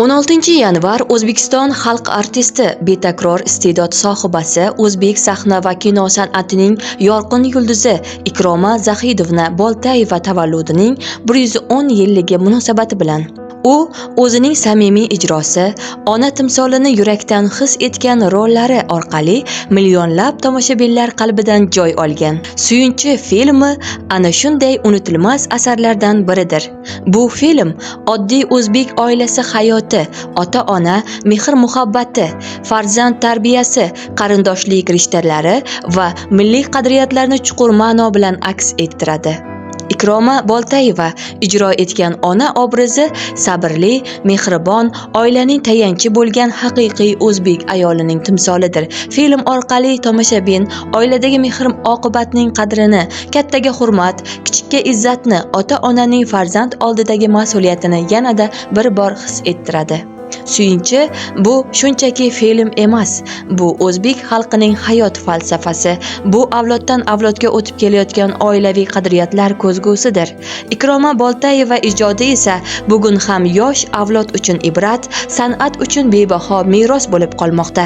16 yanvar O'zbekiston xalq artisti, betakror iste'dod sohibasi, o'zbek sahna va kino san'atining yorqin yulduzi Ikroma Zahidovna Boltayeva tavalludining 110 yilligi munosabati bilan. U o'zining samimiy ijrosi, ona timsolini yurakdan his etgan rollari orqali millionlab tomoshabinlar qalbidan joy olgan. "Suyunchi" filmi ana shunday unutilmas asarlardan biridir. Bu film oddiy o'zbek oilasi hayoti, ota-ona mehr-muhabbati, farzand tarbiyasi, qarindoshlik rishtalari va milliy qadriyatlarni chuqur ma'no bilan aks ettiradi. Ikroma Boltayeva ijro etgan ona obrazi sabrli, mehribon, oilaning tayanchi bo'lgan haqiqiy o'zbek ayolining timsolidir. Film orqali tomoshabin oiladagi mehr-oqibatning qadrini, kattaga hurmat, kichikka izzatni, ota-onaning farzand oldidagi mas'uliyatini yanada bir bor his ettiradi. "Suyunchi" bu shunchaki film emas, bu o'zbek xalqining hayot falsafasi, bu avloddan avlodga o'tib kelayotgan oilaviy qadriyatlar ko'zgusidir. Ikroma Boltayeva ijodi esa bugun ham yosh avlod uchun ibrat, san'at uchun bebaho meros bo'lib qolmoqda.